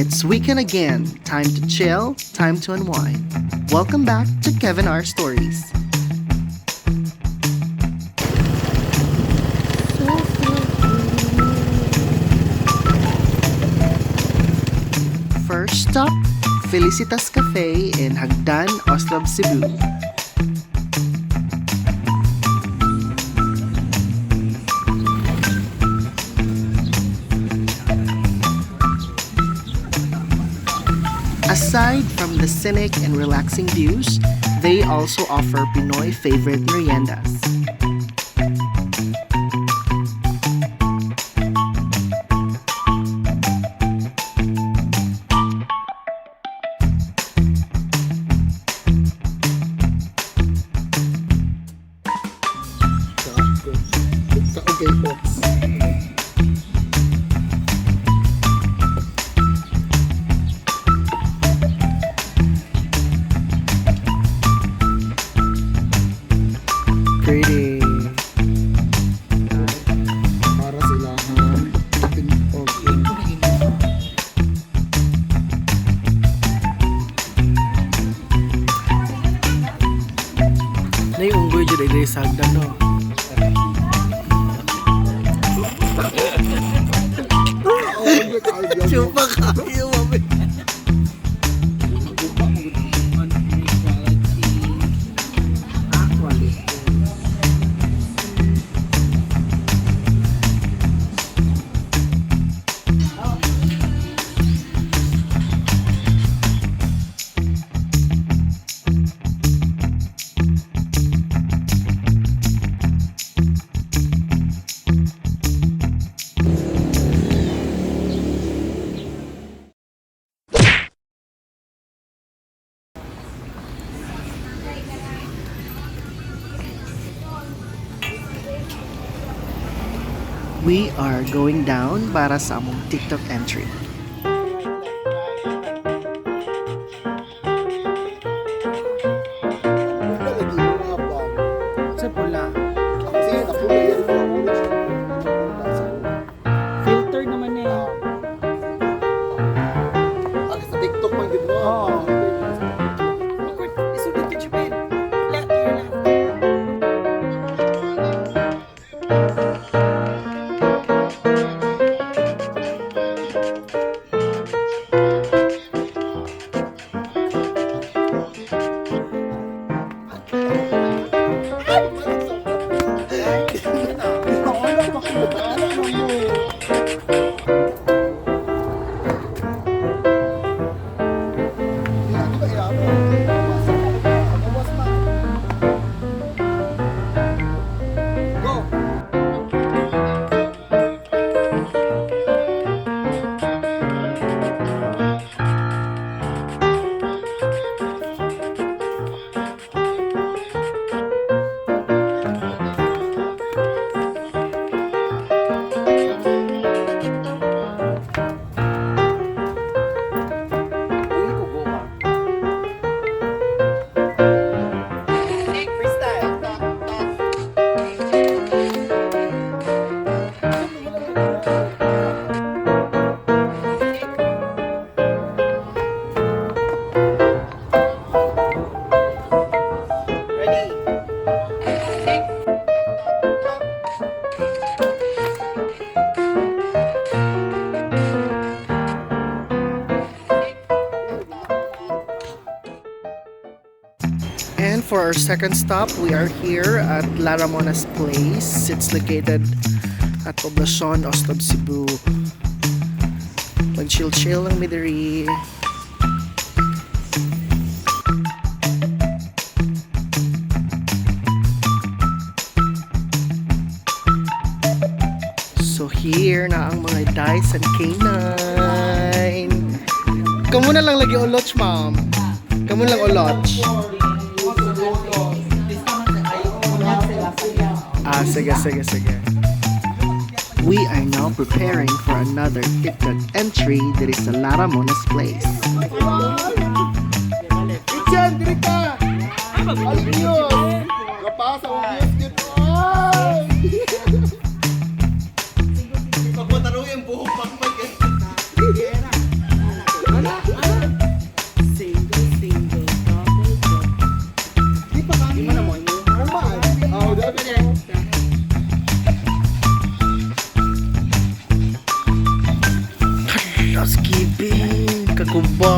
It's weekend again. Time to chill, time to unwind. Welcome back to Kevin R Stories. First stop, Felicitas Cafe in Hagdan, Oslob, Cebu. Aside from the scenic and relaxing views, they also offer Pinoy favorite meriendas. Okay po. Pretty. Para sa ilahang og Nay unggoy jud ay sa hagdan, no. Chupa kayo, mami. We are going down para sa among TikTok entry. Sa pula. Kasi napula yan yung mga orange. Filter naman eh. Ah, sa TikTok man gid mo. Oo. Isugod ka, Chupin. Left to your left. Go! And for our second stop, we are here at La Ramona's Place. It's located at Poblacion, Oslob, Cebu. Mag-chill-chill lang mi diri. So here na ang mga Dyson K9. Kamu na lang lagi oloch, ma'am. Kamu lang oloch. Ah, sige, sige, sige. We are now preparing for another TikTok entry that is sa La Ramona's Place. Etienne, diri ka! Albios! Kapasa ang news gid. Ay! Hala, Kevin. Kaguba.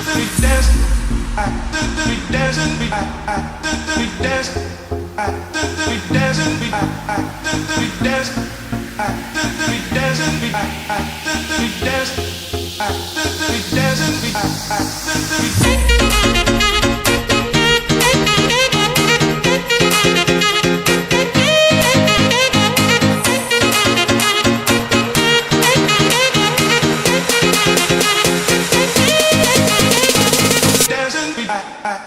We dance, I, we dance, we dance, I, we dance, we dance, I, we dance, we dance, I, we dance, we dance, I,